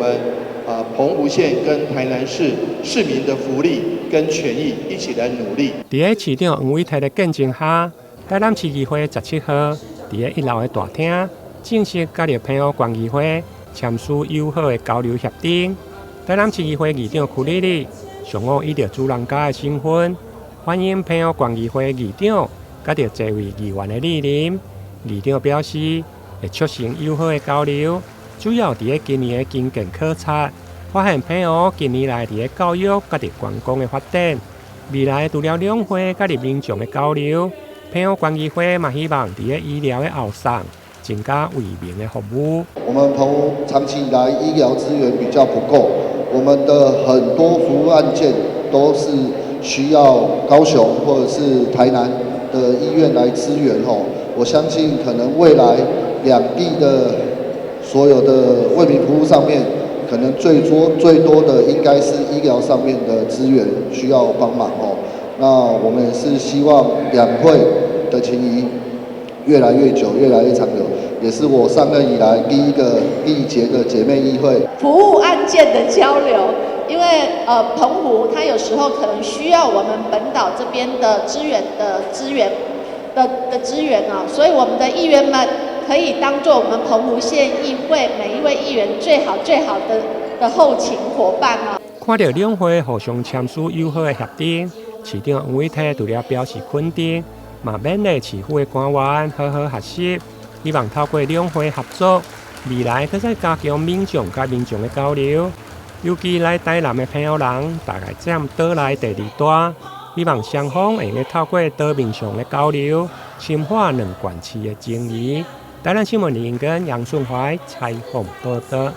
們啊澎湖縣跟台南市市民的福利跟權益一起來努力。佇咧市長黃偉哲的見證下，台南市議會17號佇咧一樓的大廳正式佮著澎湖縣議會簽署友好的交流協定。台南市議會議長屈里里上午以著主人家的身份，歡迎澎湖縣議會議長佮著濟位議員的蒞臨。議長表示，會促成友好的交流，主要佇咧今年的經建考察，發現澎湖近年來佇咧教育佮著觀光的發展，未來除了兩會佮著民眾的交流，澎湖縣議會嘛希望佇咧醫療的後送，增加為民的服務。我們澎湖長期以來醫療資源比較不夠，我們的很多服務案件都是需要高雄或者是台南的醫院來支援吼。我相信可能未來兩地的所有的為民服務上面，可能最多最多的應該是醫療上面的資源需要幫忙哦。那我們也是希望兩會的情誼越來越久，越來越長久，也是我上任以來第一個締結的姐妹議會。服務案件的交流，因為澎湖它有時候可能需要我們本島這邊的資源啊，所以我們的議員們可以當做我們澎湖縣議會每一位議員最好最好的後勤夥伴啊。看著兩會互相簽署友好的協定，市長黃偉哲除了表示肯定，嘛勉勵市府的官員好好學習，希望透過兩會合作，未來閣再加強民眾佮民眾的交流。尤其來台南的澎湖人，大概佔島內第二大，希望雙方會用透過島面上的交流，深化兩縣市的情誼。台南新聞林跟楊順懷採訪報導。